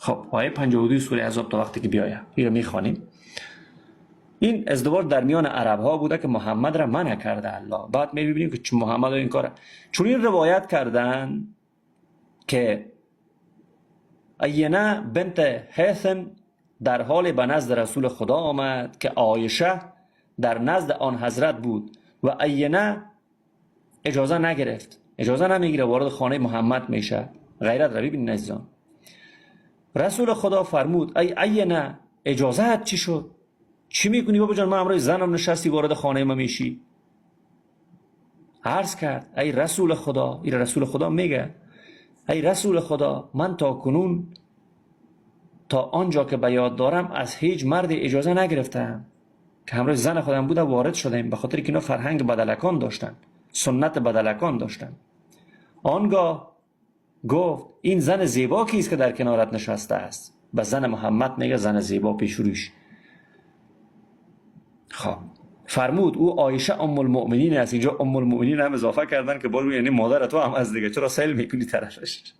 خب آیه 52 سوره احزاب تا وقتی که بیایه این رو میخوانیم. این ازدواج در میان عرب ها بوده که محمد را منع کرده الله. بعد میبینیم که محمد این کار چون این روایت کردن که اینا بنت حیثم در حال به نزد رسول خدا آمد که عایشه در نزد آن حضرت بود و اینا اجازه نگرفت، اجازه نمیگیره، وارد خانه محمد میشه. غیرت را ببینید عزیزان. رسول خدا فرمود ای اینا اجازه چی شد؟ چی میکنی بابا جان؟ من امروز زنم نشستی وارد خانه ما میشی. عرض کرد ای رسول خدا، ای رسول خدا میگه ای رسول خدا، من تا کنون تا آنجا که به یاد دارم از هیچ مرد اجازه نگرفتم که همراه زن خودم بوده وارد شدیم، به خاطر که اینا فرهنگ بدلکان داشتن، سنت بدلکان داشتن. آنگاه گفت این زن زیبا کیست که در کنارت نشسته است؟ به زن محمد میگه زن زیبا پیش رویش. خب فرمود او عایشه ام المؤمنین است. اینجا ام المؤمنین هم اضافه کردن که برو یعنی مادر تو هم از دیگه، چرا سیل میکنی طرفش؟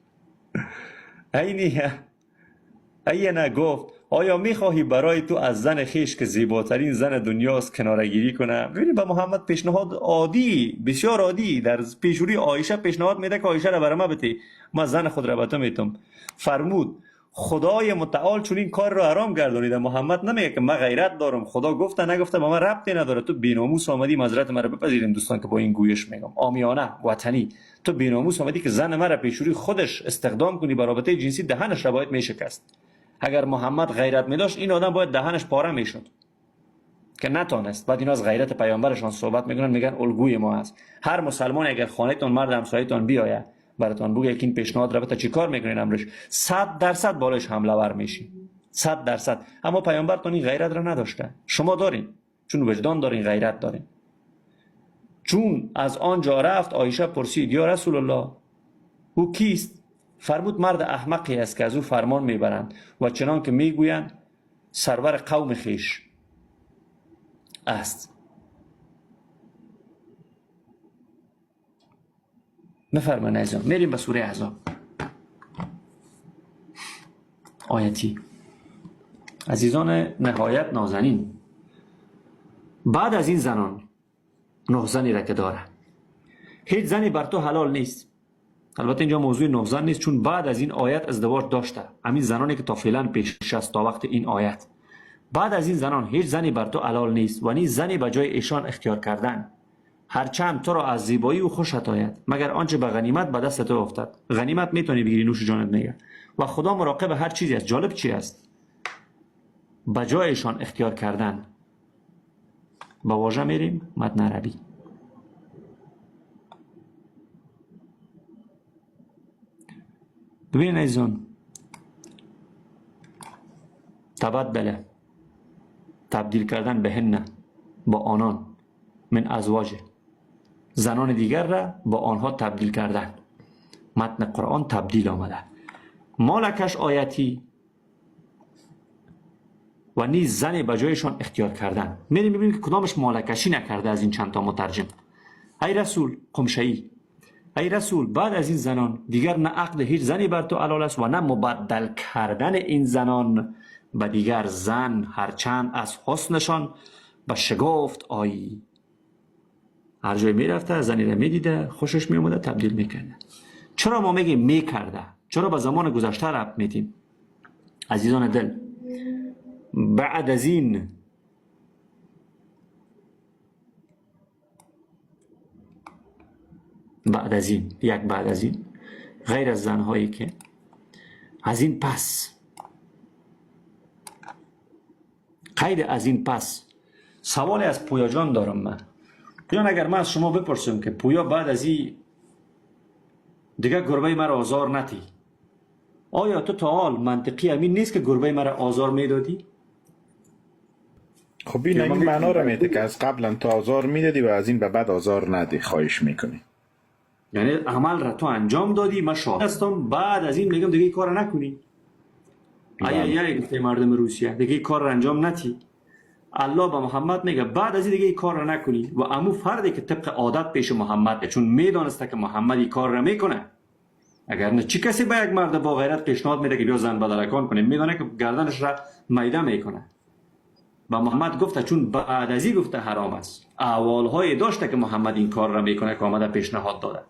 اینه گفت آیا میخواهی برای تو از زن خیش که زیباترین زن دنیاست کنارگیری کنم؟ ببینید به محمد پیشنهاد عادی، بسیار عادی، در پیشوری عایشه پیشنهاد میده که عایشه را برای ما بده، ما زن خود را به تو میتم. فرمود خدای متعال چون این کار را حرام گردانیده. محمد نمیگه که من غیرت دارم، خدا گفته نگفته با من ربطی نداره، تو بیناموس آمدی، معذرت مرا بپذیریم دوستان که با این گویش میگم، عامیانه وطنی، تو بیناموس آمدی که زن مرا پیشوری خودش استخدام کنی برای رابطه جنسی، دهنش را باید میشکست. اگر محمد غیرت میداشت این آدم باید دهنش پاره میشد که نتانست. بعد اینا از غیرت پیامبرشان صحبت میکنن، میگن الگوی ما است. هر مسلمان اگر خانهتون مرد همسایه‌تان بیاید براتون بگه که این پیشنهاد را بده، چیکار میکنین امرش؟ 100% بالش حمله ور میشی، 100%. اما پیامبرتون این غیرت را نداشته، شما دارین، چون وجدان دارین، غیرت دارین. چون از آنجا رفت عایشه پرسید یا رسول الله او کیست؟ فرمود مرد احمقی است که از او فرمان میبرند و چنان که میگویند سرور قوم خیش است. بفرمایید عزیزان، میریم به سوره احزاب آیتی. عزیزان نهایت نازنین، بعد از این زنان 9 زنی را که داره، هیچ زنی بر تو حلال نیست. البته اینجا موضوع 9 زن نیست، چون بعد از این آیت ازدواج داشته، همین زنانی که تا فعلا پیش است تا وقت این آیت. بعد از این زنان هیچ زنی بر تو حلال نیست و نیز زنی به جای ایشان اختیار کردن، هرچند تو را از زیبایی و خوشت آید، مگر آنچه به غنیمت به دست تو افتد. غنیمت میتونی بگیری، نوش جانت میگه. و خدا مراقب هر چیزی است. جالب چی است؟ به جایشان اختیار کردن. با واژه میریم متن عربی. ببینید عزیزان، تبدله، تبدیل کردن به هن، با آنان، من ازواجه، زنان دیگر را با آنها تبدیل کردن. متن قرآن تبدیل آمده. مالکش آیتی و نیز زن به جایشان اختیار کردن. میریم میبینیم که کدامش مالکشی نکرده از این چند تا مترجم. ای رسول قمشه‌ای، ای رسول بعد از این زنان دیگر نه عقد هیچ زنی بر تو حلال است و نه مبدل کردن این زنان به دیگر زن، هرچند از حسنشان به شگفت آیی. هر جای میرفته زنی را میدیده خوشش میومده تبدیل میکرده. چرا ما میگیم میکرده؟ چرا به زمان گذشته ربط میدیم؟ عزیزان دل، بعد از این یک بعد از این غیر از زنهایی که از این پس، قید از این پس. سوالی از پویا جان دارم من. پویا، اگر من از شما بپرسم که پویا بعد از این دیگه گربه مرا آزار ندی، آیا تو تا حال منطقی امین نیست که گربه مرا آزار میدادی؟ خب این معنا رو میده که از قبلا تو آزار میدادی و از این به بعد آزار ندی، خواهش میکنی. یعنی عمل را تو انجام دادی، من شاهد هستم، بعد از این میگم دیگه این کار نکنی. آیا یعنی گفته مردم روسیه دیگه این کار را انجام ندی. الله به محمد میگه بعد از این دیگه این کار را نکنی. و امو فردی که طبق عادت پیش محمد، چون میدانسته که محمد این کار را میکنه، اگر نه چی کسی به یک مرد با غیرت پیشنهاد میده که بیا زن بدرکان کنیم؟ میدانه که گردنش را میده میکنه. با محمد گفته چون بعد از این گفته حرام است. احوالهای داشته که محمد این کار را میکنه که آمده پیشنهاد داده.